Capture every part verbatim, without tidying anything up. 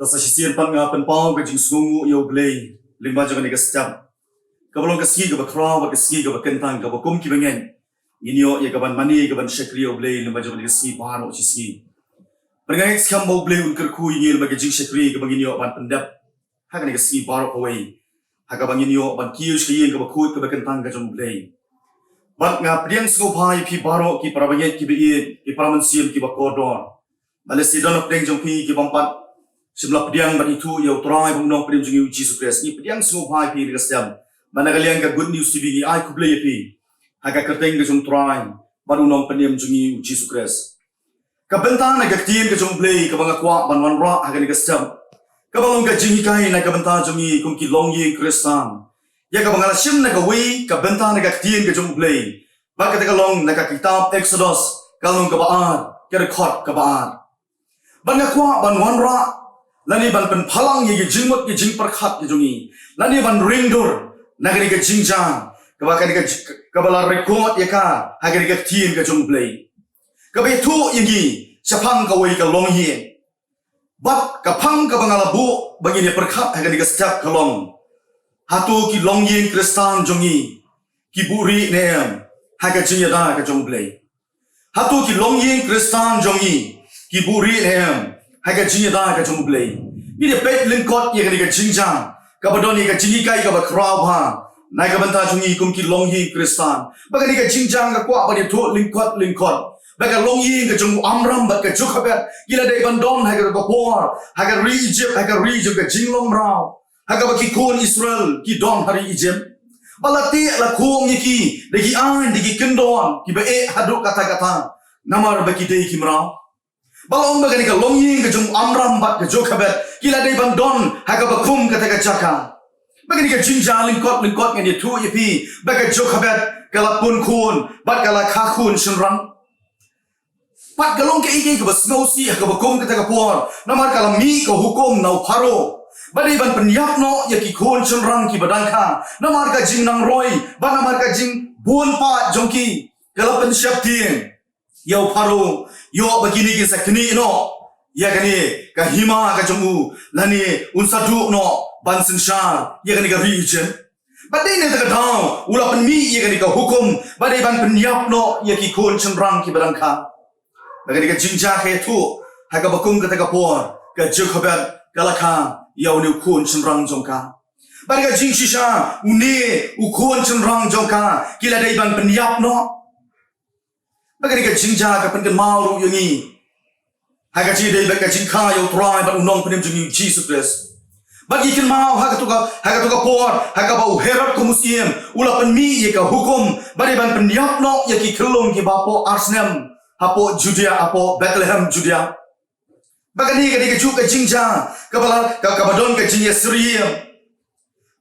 Sa shisien pat nga pynpaw ka jingsngewnguh ïa U Blei lyngba jong kane ka step, kaba long ka sngi kaba khraw bad ka sngi kaba kyntang, kaba kum kiba ngeit ngin ïoh ïa kaban mane, kaban shakri ïa U Blei lyngba jong kane ka sngi baroh shi sngi. Bad nga ngeit skhem ba U Blei un kyrkhu ïa ngi lyngba ka jingshakri kaba ngin ïoh ban pyndep ha kane ka sngi baroh kawei, ha kaba ngin ïoh ban kiew sha ka ïing kaba khuid kaba kyntang ka jong U Blei. Bad nga pdiang sngewbha ïa phi baroh ki para bangeit kiba ïeit, ki para mynsiem kiba kordor. Bad lehse don hapdeng jong phi ki bym pat shym la pdiang ban ithuh ïa U Trai bad U Nongpynim jong ngi U Jisu Khrist. Ngi pdiang sngewbha ïa phi ha kane ka step. Bad na ka liang ka Good News T V ngi ai khublei ïa phi ha ka kyrteng ka jong U Trai bad U Nongpynim jong ngi U Jisu Khrist. Ka bynta na ka ktien ka jong U Blei kaba nga kwah ban wanrah ha kane ka step, kaba long ka jinghikai na ka bynta jong ngi kum ki longïing Khristan, ïa kaba nga la shim na kawei ka bynta na ka ktien ka jong U Blei. Bad kata ka long na ka kitab Exodus, ka lynnong kaba ar, ka dkhot kaba ar. Bad nga kwah ban wanrah lane ban pynphalang ïa ki jingmut ki jingpyrkhat ki jong ngi, lane ban ringdur na kane ka jingjia kaba, kane ka ji-, kaba la record ïa ka ha kane ka ktien ka jong U Blei, kaba ïathuh ïa ngi shaphang kawei ka longïing. Bad ka phang kaba nga la buh ba ngin ïa pyrkhat ha kane ka step ka long, hato ki longïing Khristan jong ngi ki buhrieh ne em ha ka jingïada ka jong U Blei? Hato ki longïing Khristan jong ngi ki buhrieh ne em ha ka jingïada ka jong U Blei? Ngin ïa peit lyngkot ïa kane ka jingjia kaba don ïa ka jinghikai kaba khraw bha na ka bynta jong ngi kum ki longïing Khristan. Bad kane ka jingjia nga kwah ban ïathuh lyngkot lyngkot. Bad ka longïing ka jong u Amram bad ka Jokebed ki la dei ban don ha ka, ka por ha ka ri Egypt, ha ka ri jong ka jinglong mraw, ha kaba ki khun Israel ki don ha ri Egypt. Ba la teh la khung ïa ki da ki aiñ, da ki kyndon kiba eh haduh katta katta, namar ba ki dei ki mraw. Ba long ba kane ka longïing ka jong u Amram bad ka Jokebed ki la dei ban don ha kaba kum kata ka jaka. Ba kane ka jingjia lyngkot lyngkot ngan ïathuh ïa phi ba ka Jokebed ka la pun khun bad ka la kha khun shynrang. Bad ka long kaei kaei kaba sngewsih ha kaba kum kata ka por, namar ka la mih ka hukum na u Pharaoh ba dei ban pynïap noh ïa ki khun shynrang kiba dang kha, namar ka jingnangroi bad namar ka jingbun pat jong ki. Ka la pynsheptieng ïa u Pharaoh, ïoh ba kine kin sa knieh noh ïa kane ka hima ka jong u, lane un sa duh noh ban synshar ïa kane ka ri Egypt. Bad dei na kata ka daw u la pynmih ïa kane ka hukum ba dei ban pynïap noh ïa ki khun shynrang kiba dang kha. Bad kane ka jingjia ka ïathuh ha kaba kum kata ka por, ka Jokebed ka la kha ïa une u khun shynrang jong ka. Bad ka jingshisha, une u khun shynrang jong ka ki la dei ban pynïap noh. Bad kane ka jingjia ka pynkynmaw ruh ïa ngi ha ka jingïadei bad ka jingkha ïa u Trai bad u Nongpynim jong ngi u Jisu Khrist. Bad ngi kynmaw ha kato ka, ha kato ka por ha kaba u Herod kum u syiem u la pynmih ïa ka hukum ba dei ban pynïap noh ïa ki khyllung kiba hapoh ar snem hapoh Judea, hapoh Bethlehem Judea. Bad kane ka dei kajuh ka jingjia kaba la, ka, kaba don ka jingïasyriem.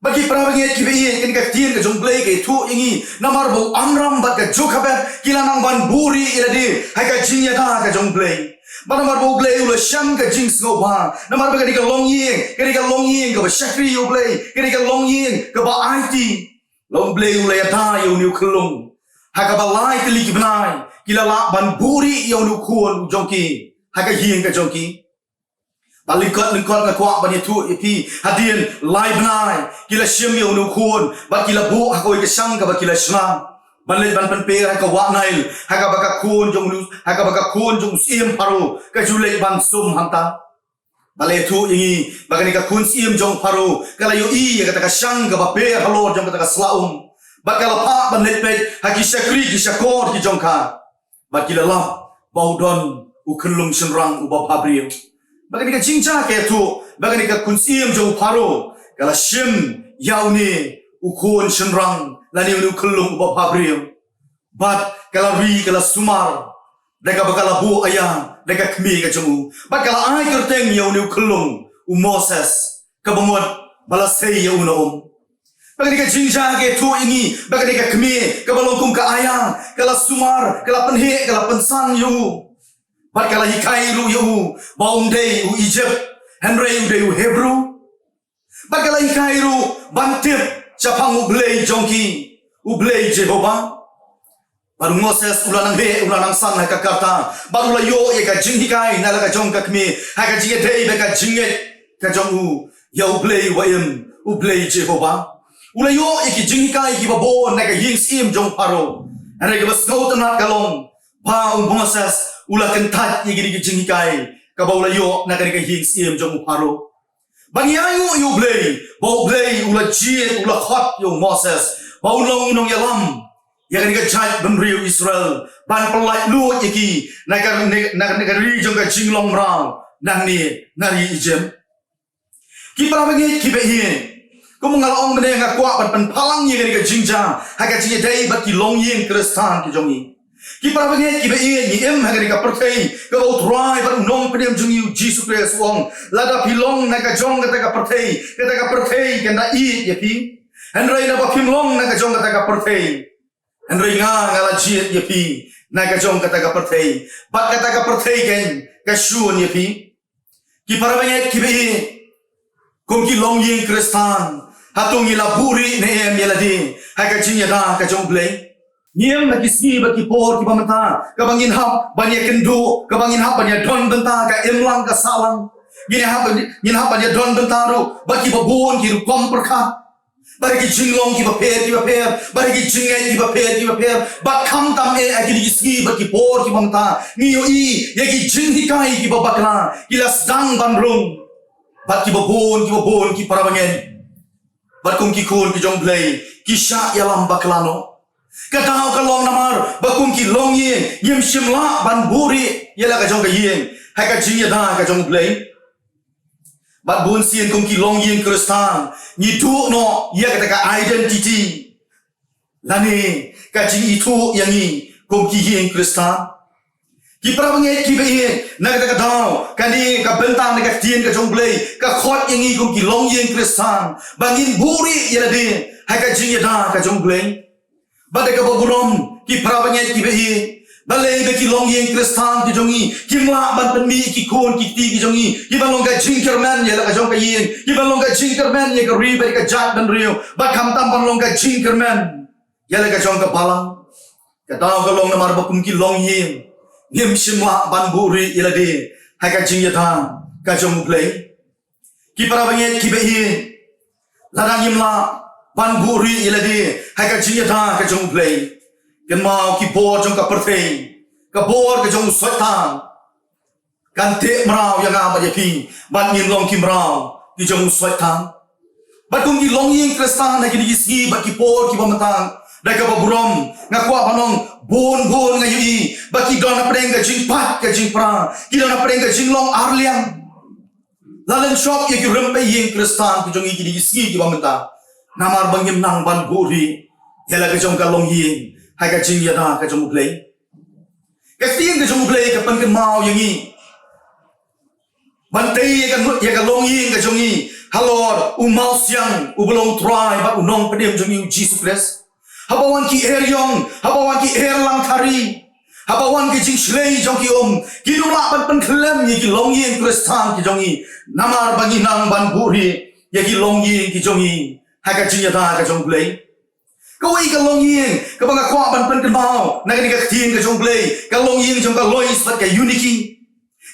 Bad ki para bangeit kiba ïeit, kane ka ktien ka jong U Blei ka ïathuh ïa ngi namar ba u Amram bad ka Jokebed ki la nang ban buhrieh ïa lade ha ka jingïada ka jong U Blei. Bad namar ba U Blei u la shem ka jingsngewbha, namar ba kane ka longïing, kane ka longïing kaba shakri ïa U Blei, kane ka longïing kaba aiti, la U Blei u la ïada ïa une u khyllung ha kaba lai tylli ki bnai ki la lah ban buhrieh ïa une u khun u jong ki ha ka ïing ka jong ki. Bad lyngkot lyngkot nga kwah ban ïathuh ïa phi, hadien lai bnai ki la shim ïa une u khun bad ki la buh ha kawei ka shang kaba ki la shna ban leit ban pynper ha ka wah Nail, ha kaba ka khun jong u, ha kaba ka khun jong u syiem Pharaoh ka ju leit ban sum hangta. Bad la ïathuh ïa ngi ba kane ka khun syiem jong Pharaoh ka la ïohi ïa kata ka shang kaba per halor jong kata ka sla um. Bad ka la phah ban leit peit ha ki shakri ki shakor ki jong ka. Bad ki la lap ba u don u khyllung shynrang uba bhabriew. Bad kane ka jingjia ka ïathuh ba kane ka khun syiem jong u Pharaoh ka la shim ïa une u khun shynrang lane une u khyllung uba bhabriew. Bad ka la ri, ka la sumar da kaba ka la buh ïa da ka kmie ka jong u. Bad ka la ai kyrteng ïa une u khyllung u Moses, kaba mut ba la sei ïa u na um. Bad kane ka jingjia ka ïathuh ïa ngi ba kane ka kmie kaba long kum ka aïa ka la sumar, ka la pynheh, ka la pynsan ïa u. Bad ka la hikai ruh ïa u ba um dei u Egypt, hynrei u dei u Hebru. Bad ka la hikai ruh ban tip shaphang U Blei jong ki, U Blei Jehobah. Bad u Moses u la nang heh, u la nang san ha ka karta bad u la ïoh ïa ka jinghikai na la ka jong ka kmie ha ka jingïadei bad ka jingngeit ka jong u ïa U Blei uba im, U Blei Jehobah. U la ïoh ïa ki jinghikai kiba bun na ka ïing syiem jong u Pharaoh. Hynrei kaba sngewtynnat ka long ba u Moses u la kyntait ïa kine ki jinghikai kaba u la ïoh na kane ka ïing syiem jong u Pharaoh. Ba ngi ainguh ïa U Blei, ba U Blei u la jied, u la khot ïa u Moses ba un long u nongïalam ïa kane ka jaitbynriew Israel ban pyllait luid ïa ki na ka, na, na, na ka ri jong ka jinglong mraw, nangne na ri Egypt. Ki para bangeit kiba ïeit, kum nga la ong mynne, nga kwah ban pynpaw lang ïa kane ka jingjia ha ka jingïadei bad ki longïing Khristan ki jong ngi. Ki para bangeit kiba ïeit, ngi im ha kane ka pyrthei kaba U Trai bad U Nongpynim jong ngi U Jisu Khrist u ong, lada phi long na ka jong kata ka pyrthei, kata ka pyrthei kan da ïeit ïa phi. Hynrei naba phim long na ka jong kata ka pyrthei, hynrei nga, nga la jied ïa phi na ka jong kata ka pyrthei, bad kata ka pyrthei kan ka shun ïa phi. Ki para bangeit kiba ïeit, kum ki longïing Khristan, hato ngi la buhrieh ne em ïa lade ha ka jingïada ka jong U Blei? Ngi im ha ki sngi bad ki por kiba mynta kaba ngin hap ban ïakynduh, kaba ngin hap ban ïadon bynta ka imlang ka sahlang. Ngin hap ban, ngin hap ban ïadon bynta ruh bad kiba bun ki rukom pyrkhat, bad ki jinglong kiba pher kiba pher, bad ki jingngeit kiba pher kiba pher. Bad khamtam eh ha kine ki sngi bad ki por kiba mynta, ngi ïohi ïa ki jinghikai kiba bakla ki la sdang ban rung, bad kiba bun kiba bun, ki para bangeit, bad kum ki khun ki jong U Blei, ki shah ïalam bakla noh. Ka daw ka long namar ba kum ki longïing ngim shym lah ban buhrieh ïa la ka jong ka ïing ha ka jingïada ka jong U Blei. Bad bunsien kum ki longïing Khristan ngi duh noh ïa kata ka identity, lane ka jingithuh ïa ngi kum ki ïing Khristan. Ki para bangeit kiba ïeit, na kata ka daw, kane ka bynta na ka ktien ka jong U Blei ka khot ïa ngi kum ki longïing Khristan ba ngin buhrieh ïa lade ha ka jingïada ka jong U Blei. Bad da kaba burom, ki para bangeit kiba ïeit, balei ba ki longïing Khristan ki jong ngi kim lah ban pynmih ki khun ki kti ki jong ngi kiban long ka jingkyrmen ïa la ka jong ka ïing, kiban long ka jingkyrmen ïa ka ri bad ka jaitbynriew, bad khamtam ban long ka jingkyrmen ïa la ka jong ka balang? Ka daw ka long namar ba kum ki longïing ngim shym lah ban buhrieh ïa lade ha ka jingïada ka jong U Blei. Ki para bangeit kiba ïeit, lada ngim lah ban buhrieh ïa lade ha ka jingïada ka jong U Blei, kynmaw, ki bor jong ka pyrthei, ka bor ka jong u Soitan, kan teh mraw ïa nga bad ïa phi, bad ngin long ki mraw ki jong u Soitan. Bad kum ki longïing Khristan ha kine ki sngi bad ki por kiba mynta, da kaba burom, nga kwah ban ong, bun bun nga ïohi ba ki don hapdeng ka jingpait ka jingpra, ki don hapdeng ka jinglong arliang. La lynshop ïa ki rympei ïing Khristan ki jong ngi kine ki sngi kiba mynta, namar ba ngim nang ban buhrieh ïa la ka jong ka longïing ha ka jingïada ka jong U Blei. Ka ktien ka jong U Blei ka pynkynmaw ïa ngi ban tei ïa ka, ïa ka longïing ka jong ngi halor u mawsiang uba long Trai bad u Nongpynim jong ngi U Jisu Khrist. Haba wan ki eriong, haba wan ki erlang thari, haba wan ki jingshlei jong ki um, kim lah ban pynkhyllem ïa ki longïing Khristan ki jong ngi, namar ba ngi nang ban buhrieh ïa ki longïing ki jong ngi ha ka jingïada ka jong U Blei. Kawei ka longïing kaba nga kwah ban pynkynmaw na kane ka ktien ka jong U Blei, ka longïing jong ka Lois bad ka Euniki.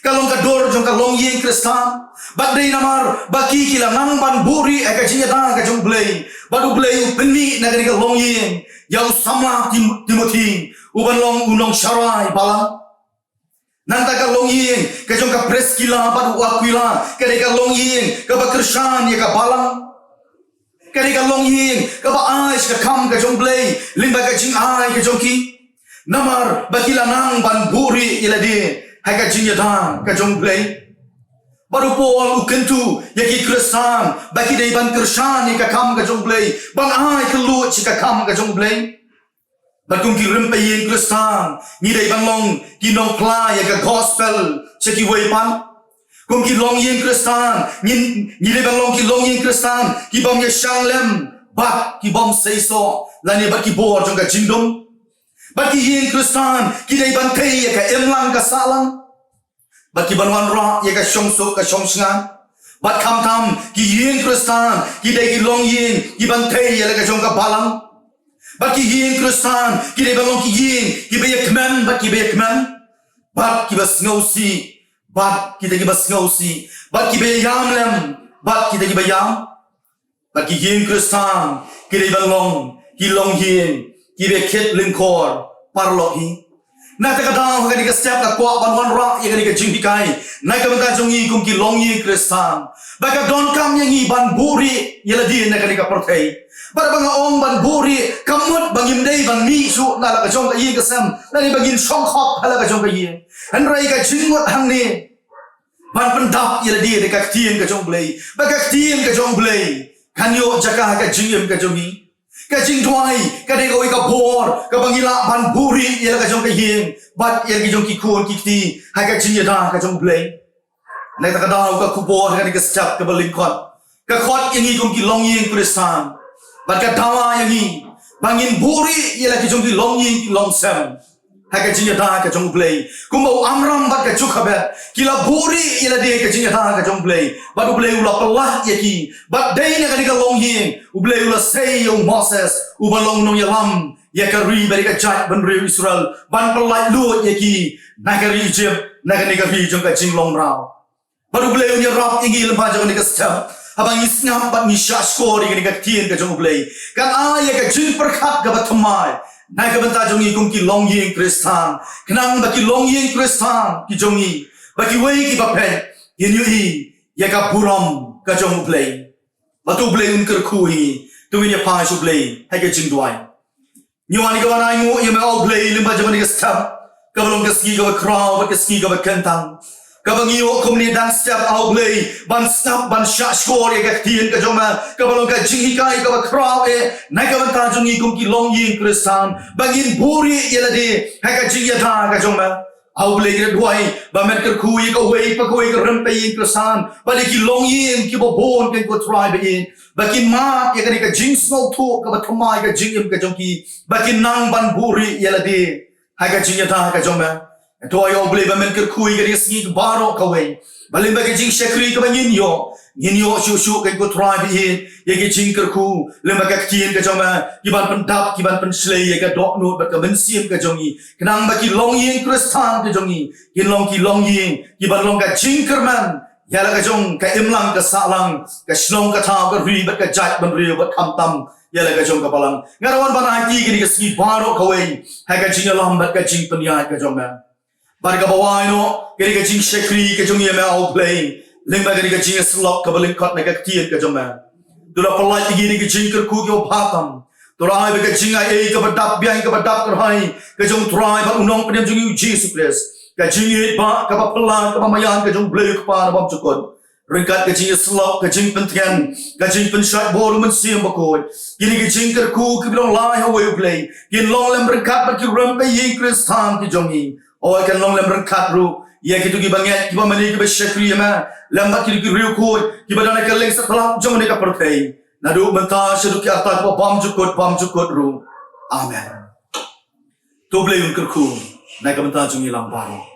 Ka long ka dur jong ka longïing Khristan. Bad dei namar ba ki ki la nang ban buhrieh ha ka jingïada ka jong U Blei, bad U Blei u pynmih na kane ka longïing ïa u samla Tim-, Timothi, uban long u nongsharai balang. Nangta ka longïing ka jong ka Priskilla bad u Akwila ka dei ka longïing kaba kyrshan ïa ka balang. Ka dei ka longïing kaba ai sha ka kam ka jong U Blei lyngba ka jingai ka jong ki, namar ba ki la nang ban buhrieh ïa lade ha ka jingïada ka jong U Blei. Bad u Paul u kyntu ïa ki Khristan ba ki dei ban kyrshan ïa ka kam ka jong U Blei, ban ai khyllood sha ka kam ka jong U Blei. Bad kum ki rympei ïing Khristan, ngi dei ban long ki nongphla ïa ka gospel sha kiwei pat. Kum ki longïing Khristan, ngi, ngi dei ban long ki longïing Khristan kibym ïashang lem bad kibym seisoh lane bad ki bor jong ka jingdum. Bad ki ïing Khristan ki dei ban tei ïa ka imlang ka sahlang, bad kiban wanrah ïa ka shongsuk ka shongshngaiñ. Bad khamtam, ki ïing Khristan ki dei ki longïing kiban tei ïa la ka jong ka balang. Bad ki ïing Khristan ki dei ban long ki ïing kiba ïakmen bad kiba ïakmen, bad kiba sngewsih bad kita kiba sngewsih, bad kiba ïam lem bad kita kiba ïam. Bad ki ïing Khristan ki dei ban long ki longïing kiba kit lyngkor paralok hi. Na kata ka daw, ha kane ka step nga kwah ban wanrah ïa kane ka jinghikai na ka bynta jong ngi kum ki longïing Khristan, ba ka donkam ïa ngi ban buhrieh ïa lade na kane ka pyrthei. Bad ba nga ong ban buhrieh, ka mut ba ngim dei ban mih shuh na la ka jong ka ïing ka sem, lane ba ngin shong khop ha la ka jong ka ïing. Hynrei ka jingmut hangne ban pyndap ïa lade da ka ktien ka jong U Blei, ba ka ktien ka jong U Blei kan ïoh jaka ha ka jingim ka jong ngi. Ka jingduwai ka dei kawei ka bor kaba ngi lah ban buhrieh ïa la ka jong ka ïing bad ïa la ka jong ki khun ki kti ha ka jingïada ka jong U Blei. Na kata ka daw, ka khubor ha kane ka step kaba lyngkot ka khot ïa ngi kum ki longïing Khristan, bad ka dawa ïa ngi ba ngin buhrieh ïa la ki jong ki longïing ki longsem ha ka jingïada ka jong U Blei. Kumba u Amram bad ka Jokebed ki la buhrieh ïa lade ha ka jingïada ka jong U Blei, bad U Blei u la pynlait ïa ki. Bad dei na kane ka longïing U Blei u la sei ïa u Moses uba long nongïalam ïa ka ri bad ïa ka jaitbynriew Israel, ban pynlait luid ïa ki na ka ri Ijipt, na kane ka ri jong ka jinglong mraw. Bad U Blei un ïarap ïa ngi lyngba jong kane ka step, haba ngi sngap bad ngi shahshkor ïa kane ka ktien ka jong U Blei, kan ai ïa ka jingpyrkhat kaba thymmai na ka bynta jong ngi kum ki longïing Khristan, khnang ba ki longïing Khristan ki jong ngi, ba kiwei kiba peit, kin ïohi ïa ka burom ka jong U Blei. Bad to U Blei un kyrkhu ïa ngi, to ngin ïa phai sha U Blei ha ka jingduwai. Ngi wan ïa ka ban ainguh ïa me, A U Blei, lyngba jong kane ka step kaba long ka sngi kaba khraw bad ka sngi kaba kyntang, kaba ngi ïoh kumne dang step, A U Blei, ban sngap, ban shahshkor ïa ka ktien ka jong me, kaba long ka jinghikai kaba khraw eh na ka bynta jong ngi kum ki longïing Khristan, ba ngin buhrieh ïa lade ha ka jingïada ka jong me. A U Blei, ngi duwai ba men kyrkhu ïa kawei pa kawei ka rympei ïing Khristan, bad ïa ki longïing kiba bun, ko Trai ba ïeit, ba kin mad ïa kane ka jingsngewthuh kaba thymmai ka jingim ka jong ki, ba kin nang ban buhrieh ïa lade ha ka jingïada ka jong me. Ngi duwai, A U Blei, ba men kyrkhu ïa kane ka sngi baroh kawei, ba lyngba ka jingshakri kaba ngin ïoh, ngin ïoh shuh shuh, ko Trai ba ïeit, ïa ki jingkyrkhu lyngba ka ktien ka jong me, ki ban pyndap, ki ban pynshlei ïa ka dohnud bad ka mynsiem ka jong ngi, khnang ba ki longïing Khristan ka jong ngi kin long ki longïing ki ban long ka jingkyrmen ïa la ka jong ka imlang ka sahlang, ka shnong ka thaw, ka ri bad ka jaitbynriew, bad khamtam ïa la ka jong ka balang. Nga wan ban aiti kane ka sngi baroh kawei ha ka jingïalam bad ka jingpynïaid ka jong me. Bad kaba wai noh, kane ka jingshakri ka jong ngi ïa me, A U Blei, lyngba kane ka jingïasyllok kaba lyngkot na ka ktien ka jong me, to la pynlait ïa ngi da ka jingkyrkhu kaba bha tam. To la ai ba ka jingai ei kaba dap biang, kaba dap kyrhai ka jong U Trai bad U Nongpynim jong ngi U Jisu Khrist, ka jingïeit ba kaba phylla kaba maïan ka jong U Blei U Kpa Nabymjukut, ryngkat ka jingïasyllok, ka jingpyntngen, ka jingpynshait bor U Mynsiem Bakhuid, kine ki jingkyrkhu kiba long lai ha uwei U Blei kin long lem ryngkat bad ki rympei ïing Khristan ki jong ngi. Hooid, kan long lem ryngkat ruh ïa kito kiba ngeit, kiba mane, kiba shakri ïa me, lem bad kito ki riewkhuid kiba don ha kylleng satlak jong kane ka pyrthei, naduh mynta shaduh ki arta kiba bymjukut bymjukut ruh. Amen. To U Blei un kyrkhu na ka bynta jong ngi lang baroh.